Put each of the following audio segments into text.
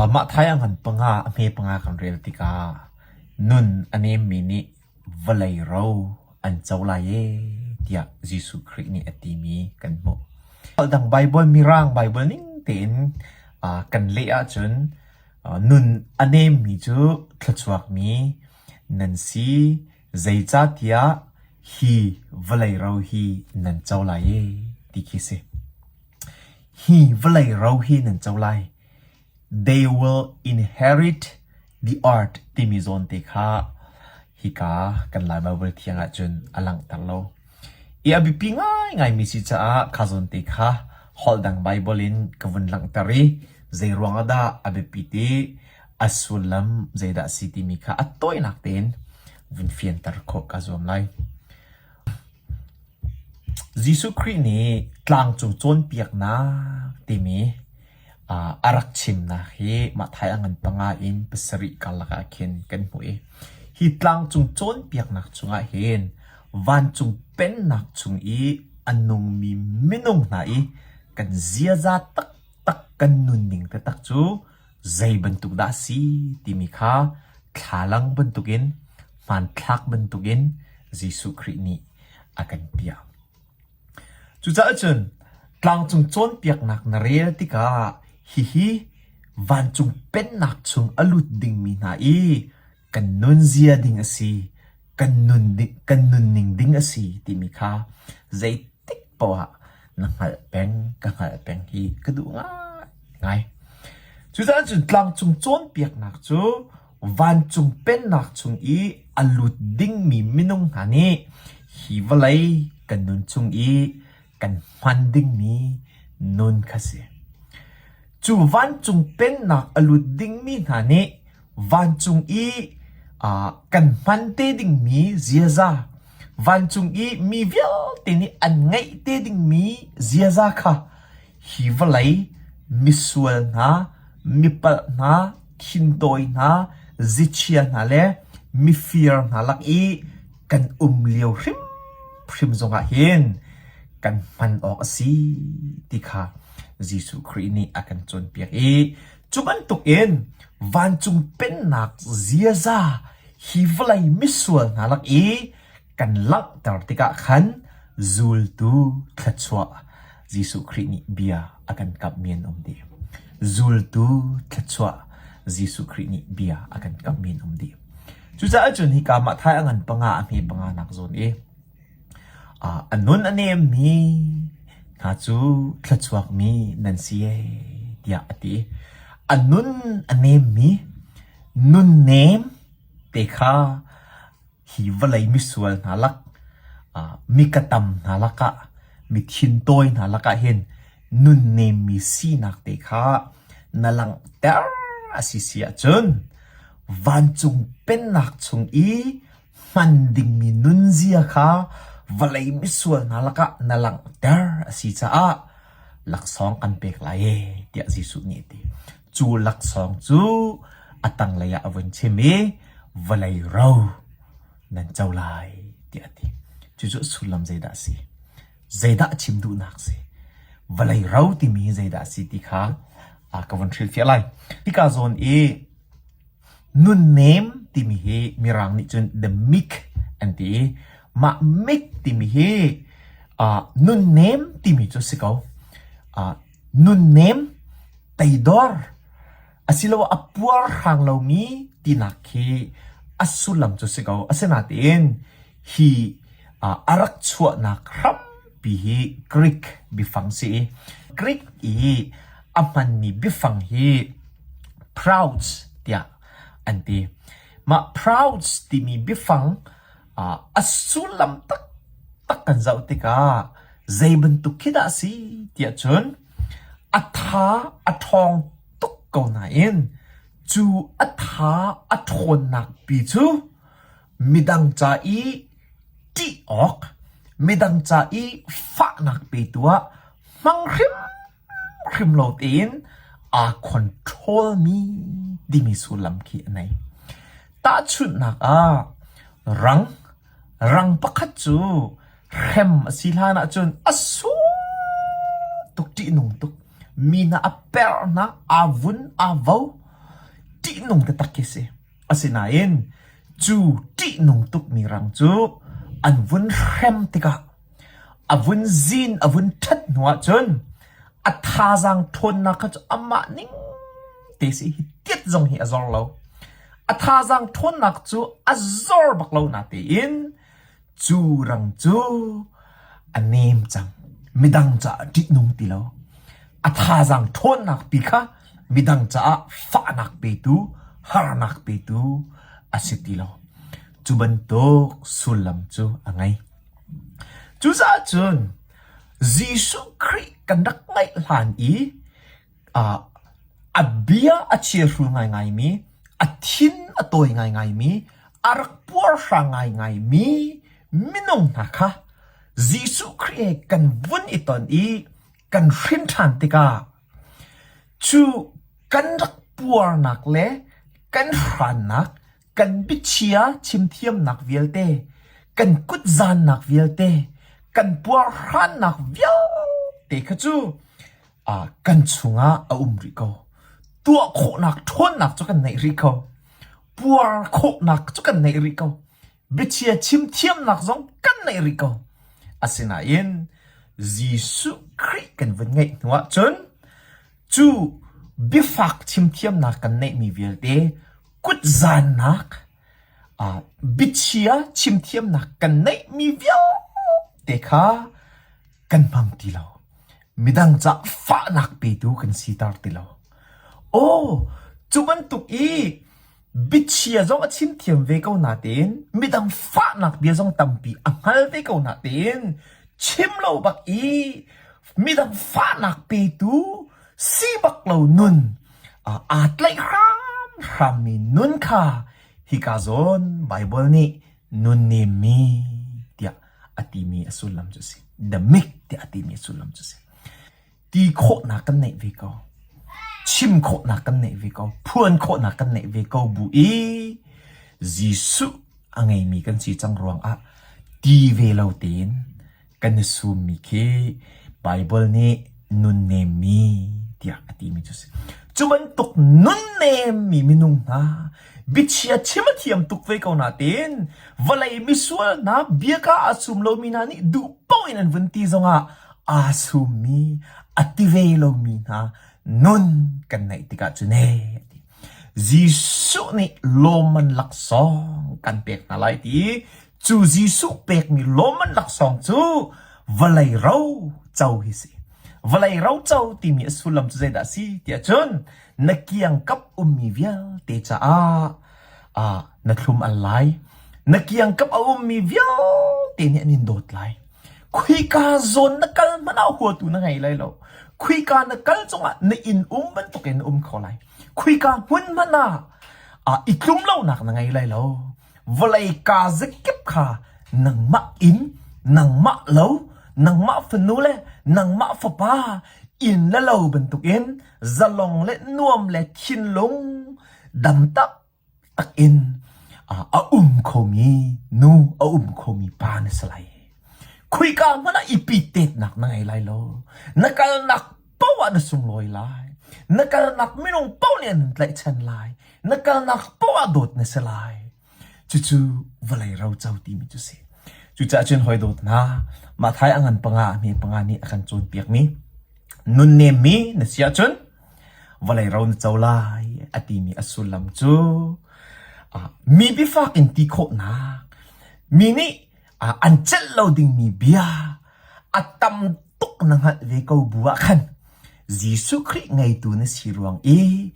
Mah thai a ngan panga a hme panga kan rel tikah nun a nemmi nih vawlei ro an co lai ee tiah Jesuh Khrih nih a timi kan hmuh. Dang Baibal Mirang Baibal ning tein kan leh ahcun nun a nemmi cu thluachuakmi nan si zeicahtiah hi vawlei ro hi nan co lai ee ti khi si. Hi vawlei ro hi nan co lai. They will inherit the earth timi zawn te kha hika kan Lai Baibal thiang ahcun a langhter lo. I a biapi ngaingaimi si caah kha zawn te kha holh dang Baibal in ka vun langhter i zei ruang ah dah a biapit i a sullam zeidah a si timi kha a tawinak tein vun fianter khawh kaa zuam lai. Jesuh Khrih nih tlangcung cawnpiaknak timi a rak chimnak hi Matthai a ngan panga in pasarih karlak ah khin kan hmuh i hi tlangcung cawnpiaknak chungah hin vancung pennak chung i a nungmi minung hna i kan ziaza taktak kan nunning taktak cu zei bantuk dah a si timi kha thlalang bantukin hmanthlak bantukin Jesuh Khrih nih a kan piah. Cucaah cun tlangcung cawnpiaknak na rel tikah hihi vancung pennak chung a lut dingmi hna i kan nunzia ding a si, kan nun kan nunning ding a si timi kha zeitik paoh ah na hngalh peng, ka hngalh peng hi ka duh ngaingai. Cucaah cun tlangcung cawnpiaknak cu vancung pennak chung i a lut dingmi minung hna nih hi vawlei kan nun chung i kan hman dingmi nun kha si. Cu vancung pennak a lut dingmi hna nih vancung i kan hman te dingmi ziaza, vancung i mi vialte nih an ngeih te dingmi ziaza kha hi vawlei misual hna, mipalh hna, thintawi hna, zichia hna le mifir hna lak i kan um lio hrimhrim zongah hin kan hman awk a si ti kha Jesuh Khrih nih a kan cawnpiak i cu bantukin vancung pennak ziaza hi vawlei misual hna lak i kan langhter tikah khan zultu thluachuah Jesuh Khrih nih bia a kan kamhmi an um dih. Zultu thluachuah Jesuh Khrih nih bia a kan kamhmi an um dih. Cucaah cun hika Matthai a ngan panga a hme panga nak zawn i a nun a nemmi hna cu thluachuakmi nan si ee tiah a ti. A nun a nemmi nunnem te kha hi vawlei misual hna lak mi ka tam hna lakah mi thintawi hna lakah hin nunnemmi sinak te kha na langhter a si si ahcun vancung pennak chung i hman dingmi nunzia kha vawlei misual hna lakah na langhter a si caah laksawng kan pek lai ee tiah Jesuh nih a ti. Cu laksawng cu a tanglei ah a vun chim i vawlei ro nan co lai tiah a ti. Cucu a sullam zeidah a si? Zeidah a chim duhnak a si? Vawlei ro timi zeidah a si ti kha ka vun hrilhfiah lai. Hika zawn i nunnem timi hi Mirang nih cun the meek an ti i mah meek timi hi nunnem timi cu a si ko. Nunnem teidor asiloah a puarhrang lomi tinak khi a sullam cu si ko. Asinain hi a rak chuahnak hrampi hi Greek biafang si i Greek i a hmanmi biafang hi proud tiah an ti. Mah proud timi biafang a sullam taktak kan zoh tikah zei bantuk khi dah a si tiah cun a tha a ṭhawng tuk ko nain cu a tha a ṭhawnnak pi cu midang ca i ṭih awk, midang ca i fahnak petu ah hmang hrimhrim lo tein aa control mi timi sullam khi a nei. Tahchunhnak ah rang Rang pakhat cu hrem a si hlan ahcun a sung tuk, ṭihnung tuk. Mi hna a perh hna, aa vun, aa vo. Ṭihnung taktak khi si. Asinain cu ṭihnung tukmi rang cu an vun hrem tikah a vun zin a vun ṭhat hnu ahcun a thazaang ṭhawnnak kha cu amah ning te si hi tiat zong hi a zor lo. A thazaang ṭhawnnak cu a zor bak lo natein Cu rang cu a nem cang. Midang caah ṭihnung ti lo. A thazaang ṭhawnnak pi kha midang caah fahnak petu, harnak petu a si ti lo. Cu bantuk sullam cu a ngei. Cucaah cun Jesuh Khrih kan rak ngaih hlan i A bia a chiahru ngaingaimi, a thin a tawi ngaingaimi, a rak puarhrang ngaingaimi minung hna kha Jesuh Khrih he kan vun i ton i kan hrin ṭhan tikah cu kan rak puarnak le kan hrannak, kan biachia chimthiamnak vialte, kan kutzannak vialte, kan puarhrannak vialte kha cu kan chungah a um rih ko. Tuah khawhnak ṭhawnnak cu kan neih rih ko. Puar khawhnak cu kan neih rih ko. Biachia chim thiamnak zong kan neih rih ko. Asinain Jesuh Khrih kan vun ngeih hnu ahcun cu biafak chim thiamnak kan neihmi vialte kutzannak biachia chim thiamnak kan neihmi vialte kha kan hmang ti lo. Midang cah fahnak petu kan siter ti lo. Aw, cu bantuk i biachia zong a chim thiam ve ko natein midang fahnak bia zong tampi a hngal ve ko natein chim lo bak i midang fahnak petu si bak lo nun aa tlaih hramhrammi nun kha hika zawn Baibal nih nunnemmi tiah a timi a sullam cu a si. The meek tiah a timi a sullam cu a si. Ti khawhnak kan neih ve ko. Chim khawhnak kan neih ve ko. Phuan khawhnak kan neih ve ko bu i Jesuh a ngeimi kan si cang ruangah ti ve lo tein kan i summi khi Baibal nih nunnemmi tiah a timi cu a si. Cu bantuk nunnemmi minung hna biachia chim a thiam tuk ve ko natein vawlei misual hna biaka aa sum lomi hna nih duh paoh in an vun ti zongah aa summi a ti ve lomi hna nun kan neih tikah cun ee a ti. Jesuh nih lawmman laksawng kan pek hna lai ti cu Jesuh pekmi lawmman laksawng cu vawlei ro co hi si. Vawlei ro co timi a sullam cu zeidah a si tiah cun na kiangkap ummi vialte caah ah na thlum al lai. Na kiangkap a ummi vialte nih an in dawt lai. Khuika zawn na kal hmanh ah huatu na ngei lai lo. Khuika na kal cungah na inn um bantukin na um kho lai. Khuika hmun hmanh ah i tlum lonak na ngei lai lo. Vawlei kaa zakip kha nangmah inn, nangmah lo, nangmah fanu le nangmah fapa inn le lo bantukin zalong le nuam le thinlung dam taktak in a um khomi nu, a um khomi pa na si lai. Khuika hmanh ah i pitetnak na ngei lai lo. Na kalnak paoh ah na sunglawi lai. Na kalnak minung paoh nih an tlaihchan lai. Na kalnak paoh ah dawt na si lai. Cucu vawlei roco timi cu si. Cucaah cun hawi dawt hna, Matthai a ngan panga a hme panga nih a kan cawnpiakmi nunnemmi na si ahcun vawlei ro na co lai a timi a sullam cu mi biafak in ti khawhnak, mi nih an celh lo dingmi bia a tam tuk na hngalh ve ko bu ah khan Jesuh Khrih ngeitu na si ruang i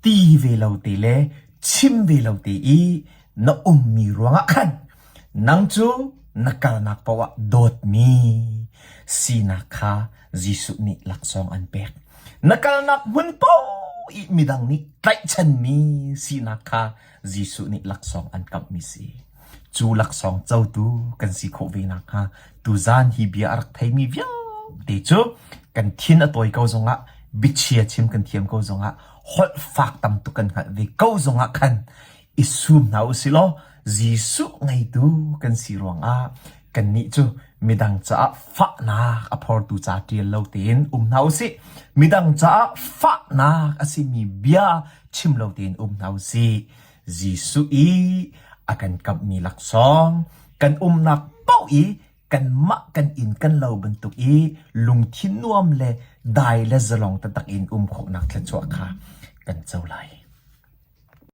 ti ve lo te le chim ve lo te i na ummi ruangah khan nang cu na kalnak paoh ah dawtmi sinak kha Jesuh nih laksawng an pek. Na kalnak hmun paoh i midang nih tlaihchanmi sinak kha Jesuh nih laksawng an kamhmi si. Cu laksawng cotu kan si khawh ve nakhnga tuzaan hi bia a rak theimi vialte cu kan thin a tawi ko zongah biachia chim kan thiam ko zongah holh fak tam tuk kan hngalh ve ko zongah khan i sum hna u si law Jesuh ngeitu kan si ruangah kannih cu Midang caah fahnak a phortu ca ṭial lo tein um hna usih. Midang caah fahnak a simi bia chim lo tein um hna usih. Jesuh i a kan kamhmi laksawng, kan umnak paoh i kanmah kan inn kan lo bantuk i lungthin nuam le dai le zalong taktak in um khawhnak thluachuah kha kan co lai.